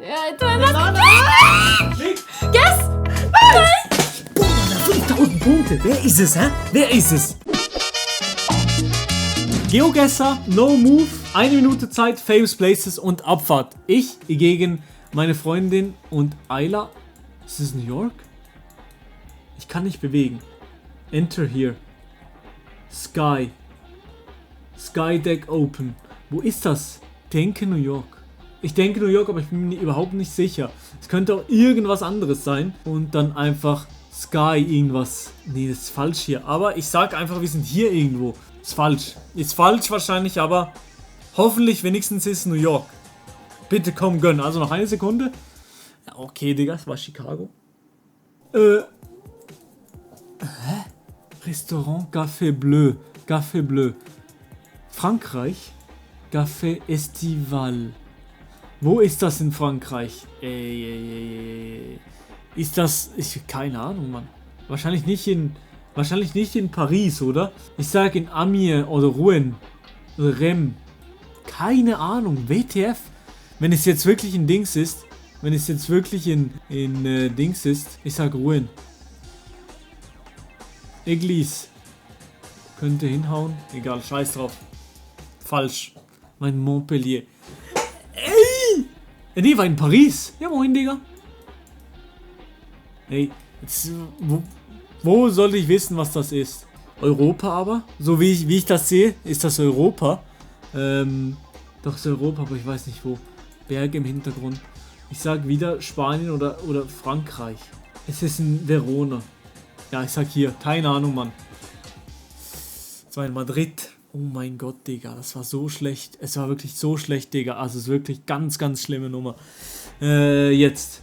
Guess! Boah, 5000 Punkte. Wer ist es, hä? Wer ist es? GeoGuessr, No Move, 1 Minute Zeit, Famous Places und Abfahrt. Ich gegen meine Freundin und Ayla. Ist es New York? Ich kann nicht bewegen. Enter here. Sky. Sky Deck Open. Wo ist das? Denke New York. Ich denke New York, aber ich bin mir überhaupt nicht sicher. Es könnte auch irgendwas anderes sein. Und dann einfach Sky irgendwas. Nee, das ist falsch hier. Aber ich sag einfach, wir sind hier irgendwo. Ist falsch. Ist falsch wahrscheinlich, aber hoffentlich wenigstens ist New York. Bitte komm, gönn. Also noch eine Sekunde. Ja, okay, Digga, es war Chicago. Restaurant Café Bleu. Café Bleu. Frankreich. Café Estival. Wo ist das in Frankreich? Ist das... keine Ahnung, Mann. Wahrscheinlich nicht in Paris, oder? Ich sag in Amiens oder Rouen. Oder Rennes. Keine Ahnung. WTF? Wenn es jetzt wirklich ein Dings ist. Wenn es jetzt wirklich in Dings ist. Ich sag Rouen. Église. Könnte hinhauen. Egal, scheiß drauf. Falsch. Mein Montpellier. Ey! Nee, war in Paris. Ja, moin, Digga. Ey, jetzt, wo soll ich wissen, was das ist? Europa aber? So wie ich das sehe, ist das Europa. Doch, ist Europa, aber ich weiß nicht wo. Berge im Hintergrund. Ich sag wieder Spanien oder Frankreich. Es ist in Verona. Ja, ich sag hier. Keine Ahnung, Mann. Es war in Madrid. Oh mein Gott, Digga. Das war so schlecht. Es war wirklich so schlecht, Digga. Also es ist wirklich ganz, ganz schlimme Nummer. Jetzt.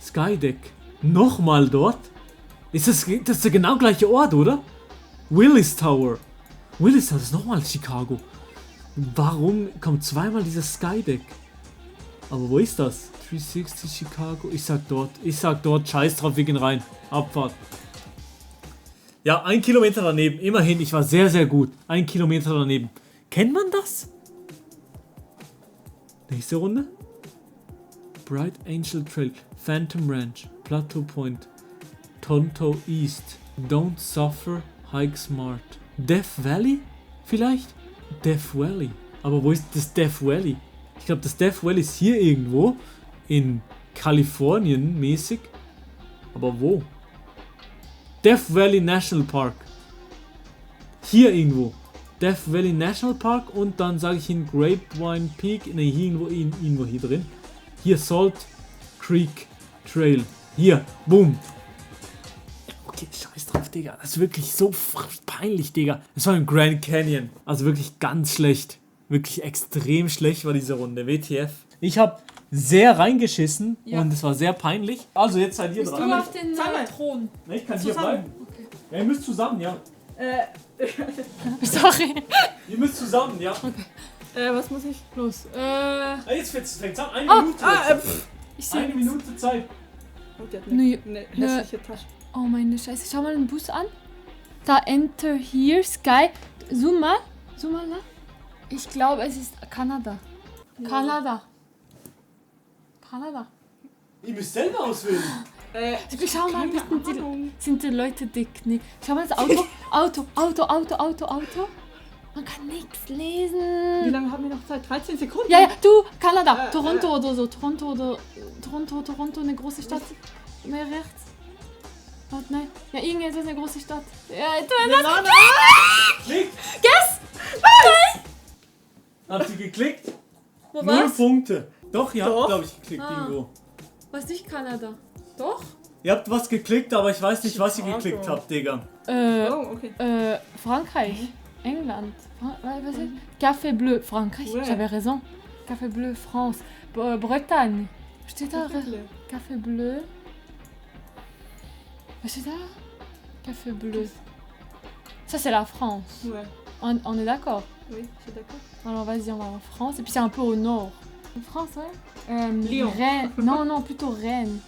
Skydeck. Nochmal dort? Das ist der genau gleiche Ort, oder? Willis Tower. Willis Tower ist nochmal Chicago. Warum kommt zweimal dieses Skydeck? Aber wo ist das? 360 Chicago. Ich sag dort. Scheiß drauf, wir gehen rein. Abfahrt. Ja, 1 Kilometer daneben. Immerhin, ich war sehr, sehr gut. 1 Kilometer daneben. Kennt man das? Nächste Runde. Bright Angel Trail. Phantom Ranch. Plateau Point. Tonto East. Don't Suffer. Hike Smart. Death Valley? Vielleicht? Death Valley. Aber wo ist das Death Valley? Ich glaube, das Death Valley ist hier irgendwo. In Kalifornien mäßig. Aber wo? Death Valley National Park. Hier irgendwo. Death Valley National Park und dann sage ich Ihnen Grapevine Peak. Ne, irgendwo hier drin. Hier Salt Creek Trail. Hier. Boom. Okay, scheiß drauf, Digga. Das ist wirklich so peinlich, Digga. Das war im Grand Canyon. Also wirklich ganz schlecht. Wirklich extrem schlecht war diese Runde. WTF. Ich habe sehr reingeschissen und es war sehr peinlich. Also jetzt seid ihr dran. Du auf den Thron. Ne, ich kann hier bleiben. Okay. Ja, ihr müsst zusammen, ja. Sorry. Ihr müsst zusammen, ja. Okay. Was muss ich? Los. Jetzt fängt's an. Eine Minute. Ich sehe eine Minute Zeit. Oh, die hat eine hässliche Tasche. Oh meine Scheiße. Schau mal den Bus an. Da Enter Here Sky. Zoom mal da. Ich glaube, es ist Kanada. Ja. Kanada. Ihr müsst selber auswählen. Schau mal, sind die Leute dick? Nee. Schau mal das Auto. Auto. Man kann nichts lesen. Wie lange haben wir noch Zeit? 13 Sekunden? Ja, du, Kanada. Toronto oder so. Toronto, eine große Stadt. Mehr rechts. Warte, nein. Ja, irgendwie ist das eine große Stadt. Ja, Klickt. Guess! Nein! Habt ihr geklickt? Wo 0 war's? Punkte. Doch, ihr habt, Doch. glaube ich, geklickt irgendwo. Was nicht Kanada? Doch? Ihr habt was geklickt, aber ich weiß nicht, was ihr geklickt habt, Digga. Oh, okay. Frankreich. England. Was ist? Café Bleu. Frankreich. Ouais. J'avais raison. Café Bleu, France. Bretagne. Steht da? Café Bleu. Was steht da? Café Bleu. Ça, c'est la France. Ouais. On est d'accord? Oui, je suis d'accord. Alors vas-y, on va en France. Et puis c'est un peu au nord. France, ouais. Lyon. Rennes. Non, plutôt Rennes.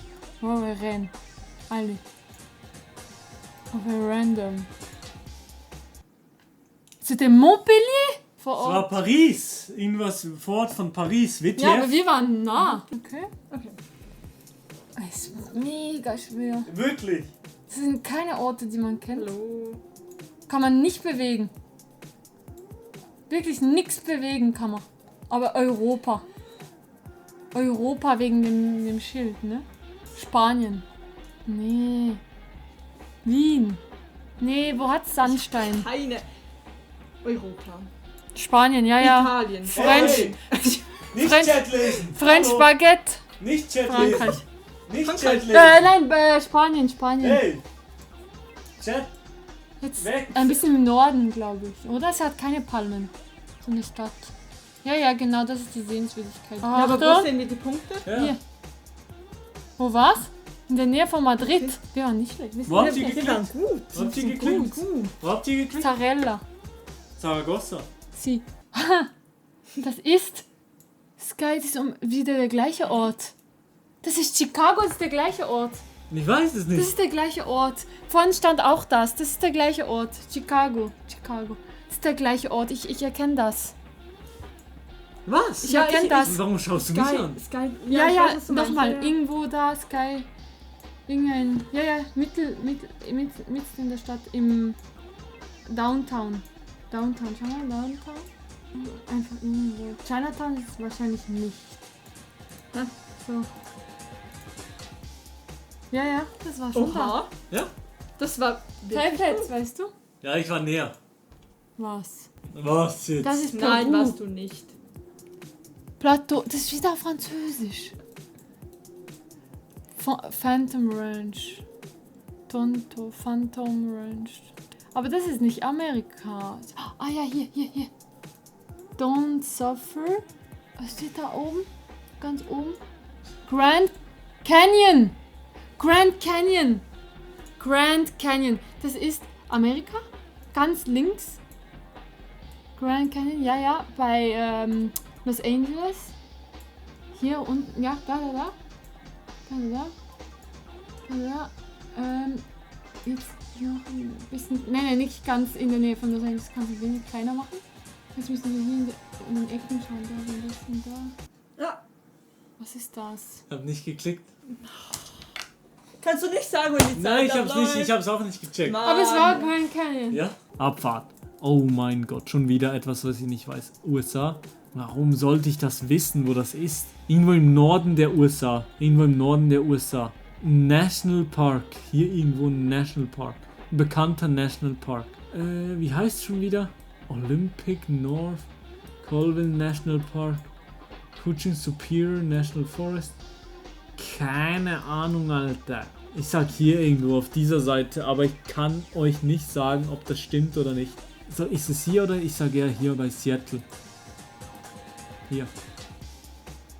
Ouais, Rennes. Allez. On fait random. C'était Montpellier! vor Es war Ort. Paris. Irgendwas vor Ort von Paris. WTF. Ja, aber wir waren nah. Okay. Okay. Es ist mega schwer. Wirklich. Das sind keine Orte, die man kennt. Hallo. Kann man nicht bewegen. Wirklich nichts bewegen kann man. Aber Europa. Europa wegen dem Schild, ne? Spanien. Nee. Wien. Nee, wo hat's Sandstein? Keine. Europa. Spanien, ja. Italien. French. Hey, nicht French- Chat lesen. French Hallo. Baguette. Nicht Chat Frankreich. lesen. Nicht Frankreich. Chat lesen. Nein, Spanien. Hey. Chat. Jetzt Weg. ein bisschen im Norden, glaube ich. Oder? Es hat keine Palmen. So eine Stadt. Ja, genau, das ist die Sehenswürdigkeit. Ja, aber wo Achtung. sehen wir die Punkte? Ja. Hier. Wo war's? In der Nähe von Madrid. Wir waren nicht schlecht. Wir Wo habt sind ihr Wir geklickt? waren gut. Wo habt ihr sind geklickt? Gut. Wo habt ihr geklickt? Zarella. Saragossa. Sie. Das ist Sky, das ist wieder der gleiche Ort. Das ist Chicago, das ist der gleiche Ort. Ich weiß es Das nicht. ist der gleiche Ort. Vorhin stand auch das. Das ist der gleiche Ort. Chicago. Das ist der gleiche Ort. Ich erkenne das. Was? Ich Ja, erkenne ich- das. Warum schaust du mich Sky. an? Sky. Ja, ich weiß, was du meinst. nochmal. Ja. Irgendwo da, Sky. Irgendein. Ja, mitten in der Stadt. Im Downtown. Schau mal, Downtown. Einfach irgendwo. Chinatown ist es wahrscheinlich nicht. Hä? So. Ja, das war schon da. Oha. Ja? Das war. Tablets, weißt du? Ja, ich war näher. Was? Was jetzt? Das ist Peru. Nein, warst du nicht. Plateau, das ist wieder auf Französisch. Phantom Ranch. Phantom Ranch. Aber das ist nicht Amerika. Ah ja, hier. Don't Suffer. Was steht da oben? Ganz oben. Grand Canyon. Grand Canyon. Das ist Amerika. Ganz links. Grand Canyon, ja. Bei Los Angeles. Hier unten. Ja, da. Jetzt hier noch ein bisschen. Nein, nicht ganz in der Nähe von Los Angeles. Kannst du wenig kleiner machen. Jetzt müssen wir hier in den Ecken schauen. Da, ein bisschen da. Ja. Was ist das? Ich hab nicht geklickt. Kannst du nicht sagen, wenn die Zeit Nein, ich hab's abläuft? nicht. Ich hab's auch nicht gecheckt. Mann. Aber es war Grand Canyon. Ja? Abfahrt. Oh mein Gott, schon wieder etwas, was ich nicht weiß. USA? Warum sollte ich das wissen, wo das ist? Irgendwo im Norden der USA. National Park. Hier irgendwo ein National Park. Ein bekannter National Park. Wie heißt es schon wieder? Olympic North Colville National Park. Kuching Superior National Forest. Keine Ahnung, Alter. Ich sag hier irgendwo auf dieser Seite, aber ich kann euch nicht sagen, ob das stimmt oder nicht. So, ist es hier oder ich sage ja hier bei Seattle. Hier.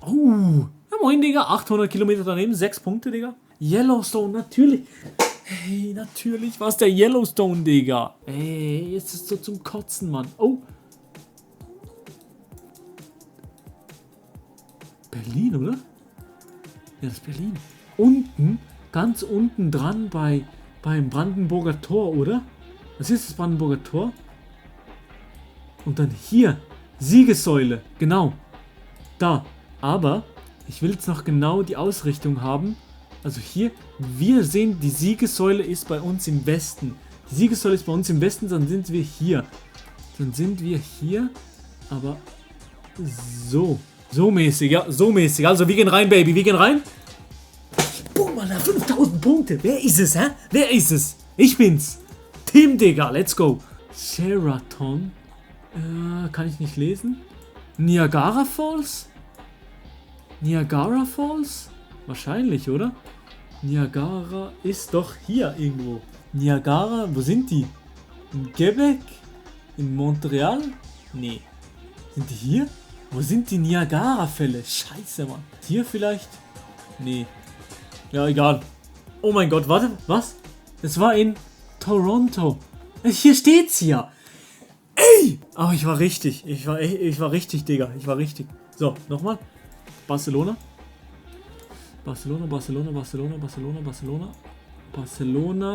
Oh, ja moin, Digga. 800 Kilometer daneben, 6 Punkte, Digga. Yellowstone, natürlich. Hey, natürlich war es der Yellowstone, Digga. Ey, jetzt ist es so zum Kotzen, Mann. Oh. Berlin, oder? Ja, das ist Berlin. Unten, ganz unten dran beim Brandenburger Tor, oder? Was ist das Brandenburger Tor? Und dann hier, Siegessäule, genau. Da. Aber ich will jetzt noch genau die Ausrichtung haben. Also hier, wir sehen, die Siegessäule ist bei uns im Westen. Die Siegessäule ist bei uns im Westen, dann sind wir hier. Aber so. So mäßig, ja, so mäßig. Also wir gehen rein, Baby, wir gehen rein. Boom, Alter, 5000 Punkte. Wer ist es, hä? Wer ist es? Ich bin's. Tim, Digga, let's go. Sheraton. Kann ich nicht lesen. Niagara Falls? Wahrscheinlich, oder? Niagara ist doch hier irgendwo. Niagara, wo sind die? In Quebec? In Montreal? Nee. Sind die hier? Wo sind die Niagara-Fälle? Scheiße, Mann. Hier vielleicht? Nee. Ja, egal. Oh mein Gott, warte, was? Das war in Toronto. Hier steht's ja. Ey! Aber ich war richtig. Ich war richtig, Digga. Ich war richtig. So, nochmal. Barcelona,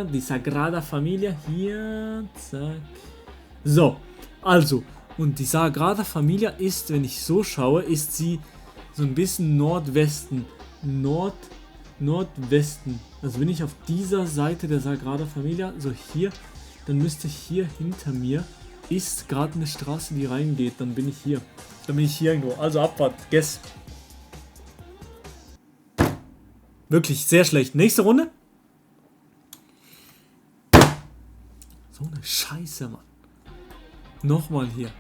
die Sagrada Familia. Hier, zack. So, also, Und die Sagrada Familia ist, wenn ich so schaue, ist sie so ein bisschen Nordwesten. Nordwesten. Also bin ich auf dieser Seite der Sagrada Familia, so hier, dann müsste hier hinter mir ist gerade eine Straße, die reingeht. Dann bin ich hier. Dann bin ich hier irgendwo. Also Abfahrt. Guess. Wirklich sehr schlecht. Nächste Runde. So eine Scheiße, Mann. Nochmal hier.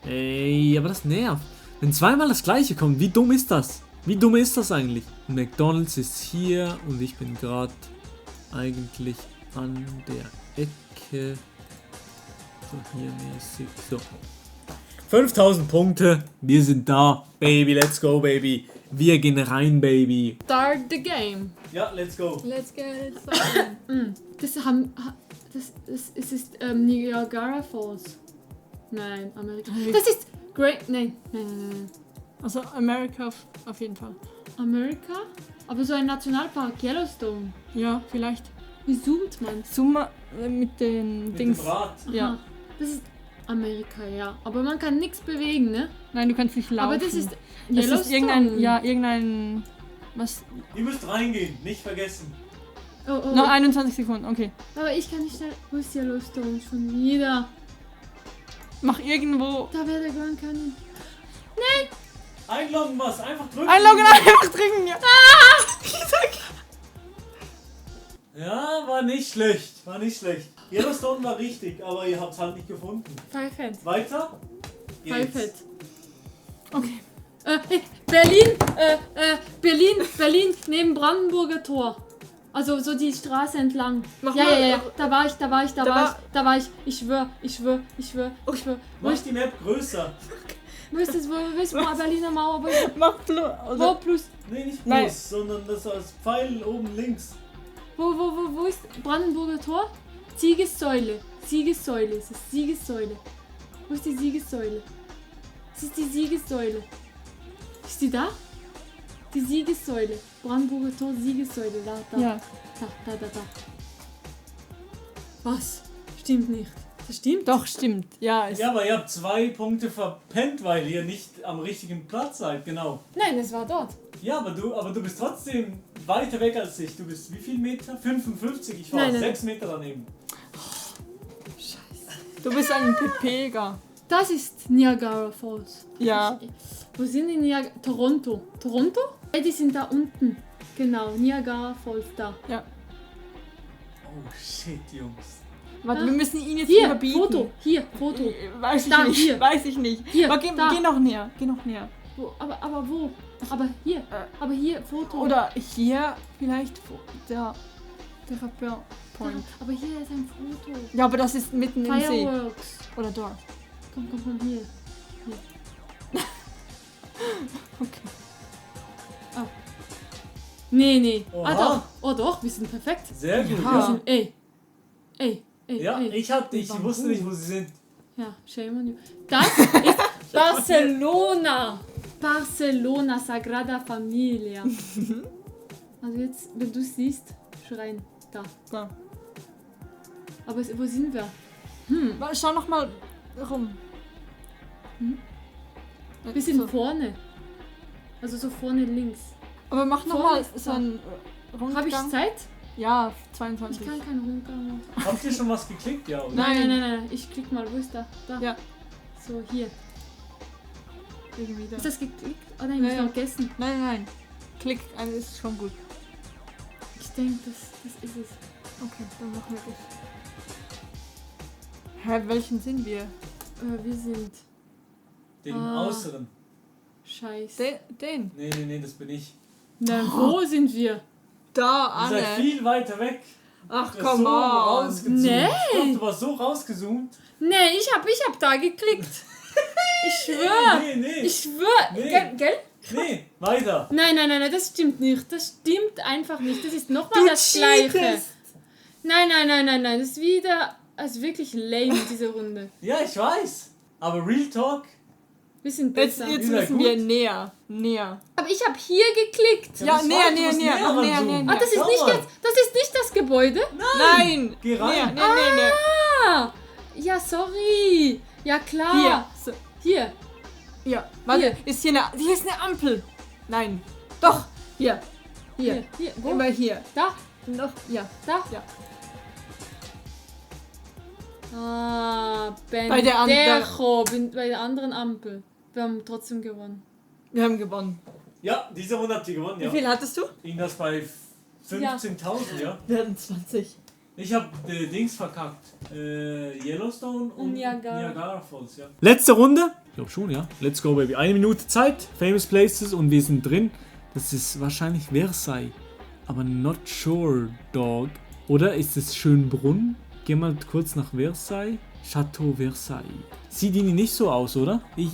Ey, aber das nervt. Wenn zweimal das gleiche kommt, wie dumm ist das? Wie dumm ist das eigentlich? McDonald's ist hier und ich bin gerade eigentlich an der Ecke. So hier mäßig. So. 5000 Punkte. Wir sind da. Baby, let's go, Baby. Wir gehen rein, Baby. Start the game. Ja, let's go. Let's get started. Das ist Niagara Falls. Nein, Amerika. Das ist Great. Nein. Also Amerika auf jeden Fall. Amerika? Aber so ein Nationalpark, Yellowstone. Ja, vielleicht. Wie zoomt man? Zoom mal mit den Dings. Rad. Ja. Aha. Das ist Amerika, ja. Aber man kann nichts bewegen, ne? Nein, du kannst nicht laufen. Aber das ist das Yellowstone. ist irgendein. Was? Ihr müsst reingehen, nicht vergessen. Oh. Noch 21 Sekunden, okay. Aber ich kann nicht schnell. Wo ist Yellowstone? Schon wieder. Mach irgendwo. Da wäre der Grand Canyon. Einloggen was, einfach drücken. Einloggen, einfach drücken. Ja. Ja, war nicht schlecht. Yellowstone war richtig, aber ihr habt es halt nicht gefunden. Pfeifett. Weiter? Geht's. Pfeifett. Okay. Berlin, neben Brandenburger Tor. Also so die Straße entlang. Mach Ja, mal. ja, ja. Da war ich. Ich schwör. Wo Mach die Map größer. ist das? Wo ist Berliner Mauer? Mach Plus. Wo plus? Nee, nicht Nein. plus, sondern das als Pfeil oben links. Wo ist Brandenburger Tor? Siegessäule. Es ist Siegessäule. Wo ist die Siegessäule? Es ist die Siegessäule. Ist die da? Die Siegessäule. Brandenburger Tor, Siegessäule. Da. Ja. Da. Was? Stimmt nicht. Das stimmt? Doch, stimmt. Ja, Ja, aber ihr habt 2 Punkte verpennt, weil ihr nicht am richtigen Platz seid, genau. Nein, es war dort. Ja, aber du bist trotzdem weiter weg als ich. Du bist wie viel Meter? 55, ich war Nein. 6 Meter daneben. du bist ein Pepega. Das ist Niagara Falls. Ja. Wo sind die Niagara? Toronto. Toronto? Ja, die sind da unten. Genau, Niagara Falls da. Ja. Oh shit, Jungs. Warte, wir müssen ihn jetzt Hier, überbieten. Foto. Hier, Foto. Weiß ich Da, nicht. hier. Weiß ich nicht. Hier, Aber geh da. noch näher. Geh noch näher. Wo? Aber wo? Aber hier. Aber hier, Foto. Oder hier vielleicht der Rappel Point. Aber hier ist ein Foto. Ja, aber das ist mitten im See. Fireworks. Oder dort. Komm, hier. Okay. Nee. Oha. Doch. Oh doch, wir sind perfekt. Sehr gut, Ja. Wir ja. sind, ey. Ja, ich wusste nicht, wo sie sind. Ja, shame on you. Das ist Barcelona. Barcelona, Sagrada Familia. Also jetzt, wenn du siehst, schreien. Da. Da. Aber wo sind wir? Schau noch mal rum. Wir sind So. vorne. Also so vorne links. Aber mach noch Vorne mal ist so da. einen Rundgang. Habe ich Zeit? Ja, Ich 22. kann keinen Rundgang machen. Habt ihr schon was geklickt, ja? Oder? Nein. Ich klick mal. Wo ist da? Da. Ja. So, hier. Irgendwie da. Ist das geklickt? Oh nein, ich Ja, muss ja. noch vergessen. Nein. Klick, eine ist schon gut. Ich denke, das ist es. Okay, dann machen wir das. Hä, welchen sind wir? Wir sind. Den Ah. äußeren. Scheiße. Den. Nee, das bin ich. Na, wo sind wir? Da, Ihr seid Anne. viel weiter weg. Ach, Du hast komm so on. rausgezoomt. Nee. Doch, du warst so rausgezoomt. Nee, ich hab da geklickt. Ich schwör. Nee. Ich schwör. Nee. Gell? Nee, weiter. Nein, das stimmt nicht. Das stimmt einfach nicht. Das ist nochmal das Gleiche. Nein. Das ist wieder. Also wirklich lame, diese Runde. Ja, ich weiß. Aber Real Talk. Wir sind Jetzt besser. Ist ja müssen gut. wir näher. Aber ich habe hier geklickt. Ja, das näher, war- du näher, musst näher, näher noch näher, ranzoomen. näher. Das ist Schau nicht mal. das ist nicht das Gebäude. Nein! Geh rein. Näher. Ah, ja, sorry. Ja, klar. Hier. So, Hier. ja. Warte, Hier. hier ist eine Ampel. Nein. Doch. Hier. Hier. Hier. Wo? Immer hier. Da. Noch. Ja. Da. Ja. Ah, Bei der Pendejo. Bei der anderen Ampel. Wir haben trotzdem gewonnen. Wir haben gewonnen. Ja, diese Runde habt ihr gewonnen, Wie ja. viel hattest du? Irgendwas bei 15.000, ja. Wir hatten 20. Ich hab Dings verkackt. Yellowstone und Niagara. Falls, ja. Letzte Runde. Ich glaube schon, ja. Let's go, baby. 1 Minute Zeit. Famous Places und wir sind drin. Das ist wahrscheinlich Versailles. Aber not sure, dog. Oder ist es Schönbrunn? Geh mal kurz nach Versailles. Chateau Versailles. Sieht Ihnen nicht so aus, oder? Ich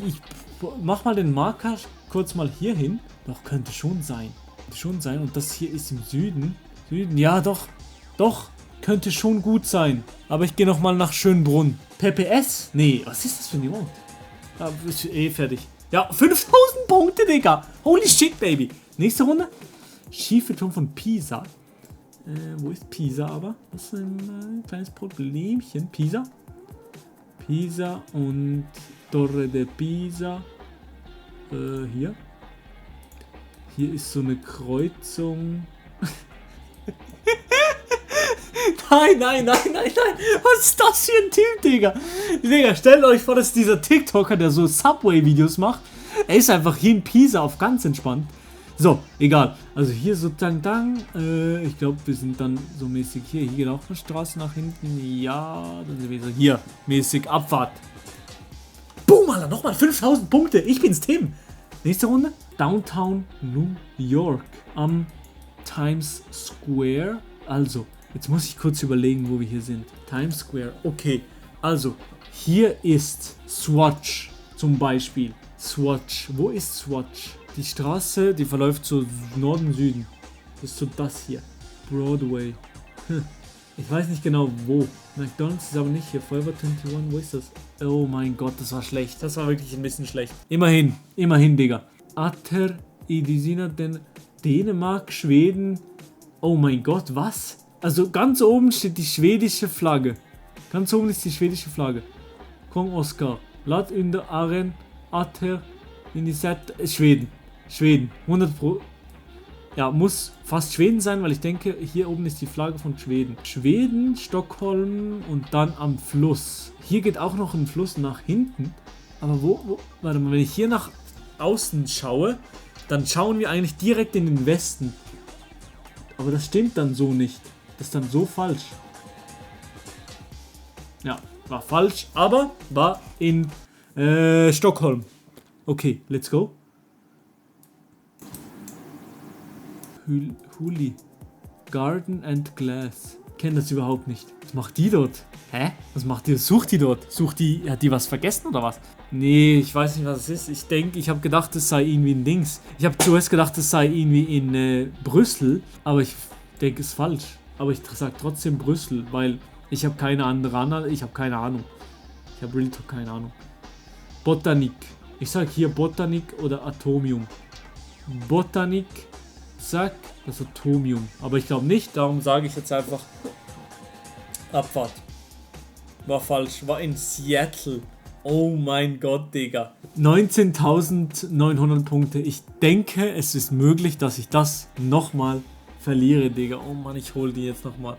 mach mal den Marker kurz mal hier hin. Doch, könnte schon sein. Könnte schon sein. Und das hier ist im Süden. Süden, ja doch. Doch. Könnte schon gut sein. Aber ich gehe nochmal nach Schönbrunn. PPS? Nee, was ist das für ein Ort? Ah, ist fertig. Ja, 5000 Punkte, Digga. Holy shit, baby. Nächste Runde. Schiefe Turm von Pisa. Wo ist Pisa aber? Das ist ein kleines Problemchen. Pisa. Pisa und Torre de Pisa. Hier. Hier ist so eine Kreuzung. Nein. Was ist das für ein Typ, Digga? Digga, stellt euch vor, dass dieser TikToker, der so Subway-Videos macht, er ist einfach hier in Pisa auf ganz entspannt. So, egal. Also hier sozusagen, ich glaube, wir sind dann so mäßig hier. Hier geht auch eine Straße nach hinten. Ja, dann sind wir so hier. Mäßig Abfahrt. Boom, Alter, nochmal 5000 Punkte. Ich bin's, Tim. Nächste Runde. Downtown New York. Am Times Square. Also, jetzt muss ich kurz überlegen, wo wir hier sind. Times Square. Okay, also, hier ist Swatch zum Beispiel. Swatch. Wo ist Swatch? Die Straße, die verläuft so Norden, Süden. Das ist so das hier. Broadway. Ich weiß nicht genau wo. McDonald's ist aber nicht hier. Forever 21, wo ist das? Oh mein Gott, das war schlecht. Das war wirklich ein bisschen schlecht. Immerhin, Digga. Atter Idisina, den Dänemark, Schweden. Oh mein Gott, was? Also ganz oben steht die schwedische Flagge. Ganz oben ist die schwedische Flagge. Kong Oscar. Lat in der Aren. Atter in die Set. Schweden. 100 Pro. Ja, muss fast Schweden sein, weil ich denke, hier oben ist die Flagge von Schweden. Schweden, Stockholm und dann am Fluss. Hier geht auch noch ein Fluss nach hinten. Aber wo? Warte mal, wenn ich hier nach außen schaue, dann schauen wir eigentlich direkt in den Westen. Aber das stimmt dann so nicht. Das ist dann so falsch. Ja, war falsch, aber war in Stockholm. Okay, let's go. Huli. Garden and Glass. Ich kenne das überhaupt nicht. Was macht die dort? Hä? Was macht die? Sucht die dort? Hat die was vergessen oder was? Nee, ich weiß nicht, was es ist. Ich habe gedacht, es sei irgendwie ein Dings. Ich habe zuerst gedacht, es sei irgendwie in Brüssel. Aber ich denke, es ist falsch. Aber ich sage trotzdem Brüssel, weil ich habe keine andere Ahnung. Ich habe keine Ahnung. Ich habe really keine Ahnung. Botanik. Ich sage hier Botanik oder Atomium. Botanik. Zack, das Atomium. Aber ich glaube nicht, darum sage ich jetzt einfach Abfahrt. War falsch, war in Seattle. Oh mein Gott, Digga. 19.900 Punkte. Ich denke, es ist möglich, dass ich das nochmal verliere, Digga. Oh Mann, ich hole die jetzt nochmal.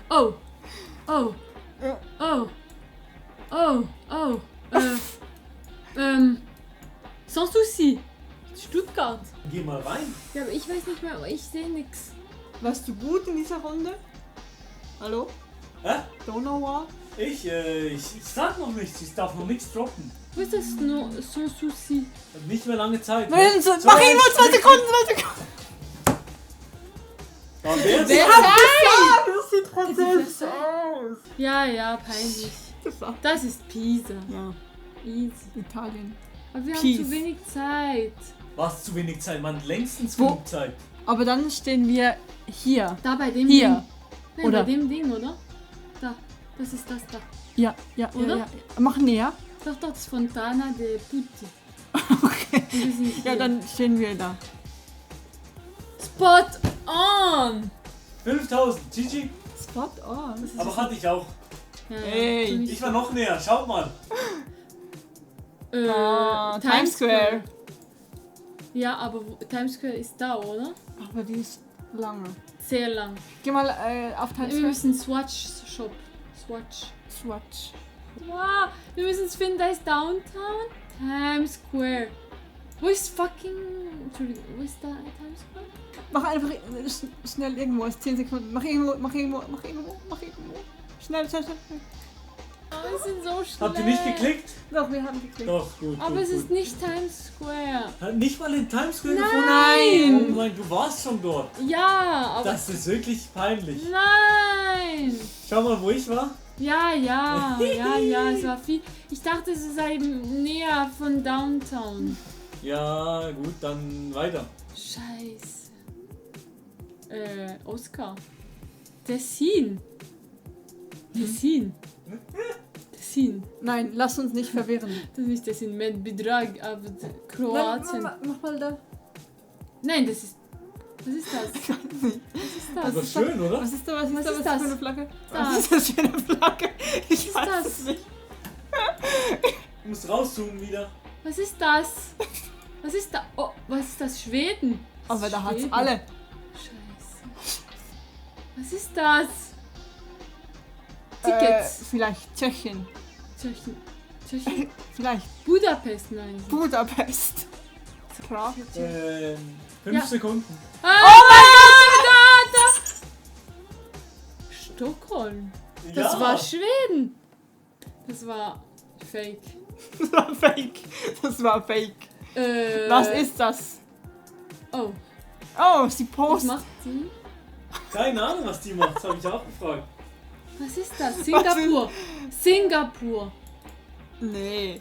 Oh. Sans souci. Stuttgart. Geh mal rein. Ja, aber ich weiß nicht mehr, aber ich sehe nix. Warst du gut in dieser Runde? Hallo? Hä? Donauer? Ich sag noch nichts. Ich darf noch nichts droppen. Wo ist das sans souci? Nicht mehr lange Zeit. Mach ihn nur 2 Sekunden! Wer Das sieht französisch aus! Ja, peinlich. Das ist Pisa. Ja, Easy. Italien. Aber wir Peace. haben zu wenig Zeit. Was zu wenig Zeit? Man, längstens Wo? genug Zeit. Aber dann stehen wir hier. Da bei dem Hier. Ding. Nein, Oder? bei dem Ding, oder? Da. Das ist das da. Ja, Oder? ja. Mach näher. Doch, das ist Fontana de Putti. Okay. Und wir sind Ja, hier. dann stehen wir da. Spot on! 5000, GG. Spot on. Das ist Aber hatte ich auch. ja, Ey. tu nicht Ich war noch näher, schaut mal. Times Square. Ja, aber Times Square ist da, oder? Aber die ist lange. Sehr lang. Geh mal auf Times Wir Square. müssen Swatch Shop. Swatch. Swatch. Wow, wir müssen es finden, da ist Downtown. Times Square. Wo ist fucking... Entschuldigung, wo ist da Times Square? Mach einfach schnell irgendwo, es ist 10 Sekunden. Mach irgendwo. Schnell. Oh, wir sind so schlecht. Habt ihr nicht geklickt? Doch, wir haben geklickt. Doch, gut. Aber gut, es ist gut. nicht Times Square. Hat nicht mal in Times Square Nein. gefunden? Oh mein, du warst schon dort. Ja, aber... Das ist wirklich peinlich. Nein! Schau mal, wo ich war. Ja, es war viel... Ich dachte, es sei näher von Downtown. Ja, gut, dann weiter. Scheiße. Oscar. Tessin. Nein, lass uns nicht verwirren. Das ist nicht Tessin, mit Betrag, aber Kroatien. Mach mal da. Nein, das ist... Was ist das? Was ist Aber das? schön, oder? Was ist da? Was ist das? für eine Flagge? Das. Was ist das für eine Flagge? Ich ist weiß das? es nicht. Du musst rauszoomen wieder. Was ist das? Was ist da? Oh, was ist das? Schweden? Aber da hat's Schweden. alle. Scheiße. Was ist das? Tickets. Vielleicht Tschechien. Tschechien? Vielleicht Budapest, nein. Budapest. Prag. 5 Ja. Sekunden. Oh mein Gott, da! Stockholm. Das Ja. war Schweden. Das war fake. Das war fake. Das war fake. Was ist das? Oh, Oh, sie was postet. macht sie? Keine Ahnung, was die macht. Das habe ich auch gefragt. Was ist das? Singapur. Singapur. Nee.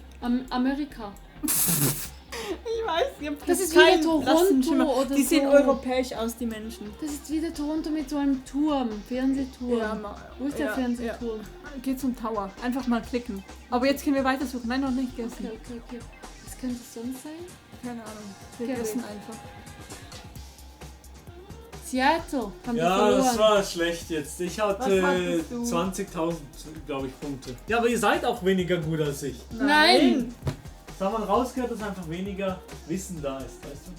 Amerika. Ich weiß, ich hab Das ist keinen wieder blassen Schimmer. Toronto oder Die sehen so. europäisch aus, die Menschen. Das ist wieder Toronto mit so einem Turm. Fernsehturm. Wo ist der Fernsehturm? Geh zum Tower. Einfach mal klicken. Aber jetzt können wir weitersuchen. Nein, noch nicht gegessen. Okay. Was könnte es sonst sein? Keine Ahnung. Wir Okay, essen wait. einfach. Seattle. Haben wir Ja, das verloren. war schlecht jetzt. Ich Was hatte hattest du? 20.000, glaube ich, Punkte. Ja, aber ihr seid auch weniger gut als ich. Nein. Da hat man rausgehört, dass einfach weniger Wissen da ist, weißt du?